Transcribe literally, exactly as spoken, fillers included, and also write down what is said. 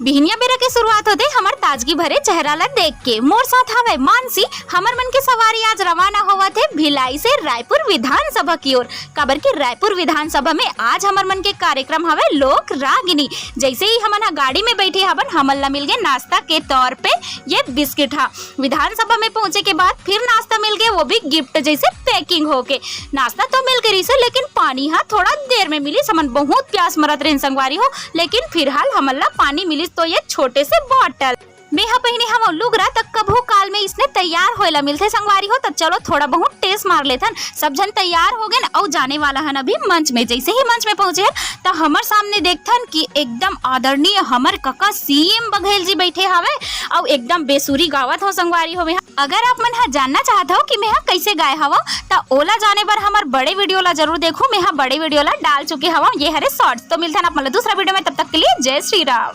बिहनिया बेरा के शुरुआत होथे हमर ताजगी भरे चेहरा ला देख के। मोर साथ हवय मानसी। हमर मन के सवारी आज रवाना होवत हे भिलाई से रायपुर विधानसभा की ओर, काबर कि रायपुर विधानसभा में आज हमर मन के कार्यक्रम हवय लोक रागिनी। जैसे ही हमन ह गाड़ी में बैठे हवन, हमन ला मिल गए नाश्ता के तौर पे ये बिस्किट हा। विधानसभा में पहुंचे के बाद फिर नाश्ता मिल गए, वो भी गिफ्ट जैसे पैकिंग होके। नाश्ता तो मिल गए रहिसे, लेकिन पानी हा थोड़ा देर में मिलिस। हमन बहुत प्यास मरत रहेन संगवारी हो, लेकिन फिलहाल हमन ला पानी मिलिस तो ये छोटे से बॉटल। मेहा पहिने हवं लुगरा, त कभू काल में इसने तैयार होए ला मिलथे संगवारी हो। त चलो थोड़ा बहुत टेस्ट मार लेथन। सब झन तैयार हो गए अउ जाने वाला हन अभी मंच में। जैसे ही मंच में पहुंचे हन त हमर सामने देखथन कि एकदम आदरणीय हमर कका सीएम बघेल जी बैठे हवे अउ एकदम बेसुरी गावत हो संगवारी हो। मेहा अगर आप मन ह जानना चाहत हो कि मेहा कैसे गाए हवं, त ओला जाने बर हमर बड़े वीडियो ला जरूर देखो। मेहा बड़े वीडियो ला डाल चुके हवं, ये हरे शॉर्ट्स। तो मिलथन आप मन ला दूसरा वीडियो में, तब तक के लिए जय श्री राम।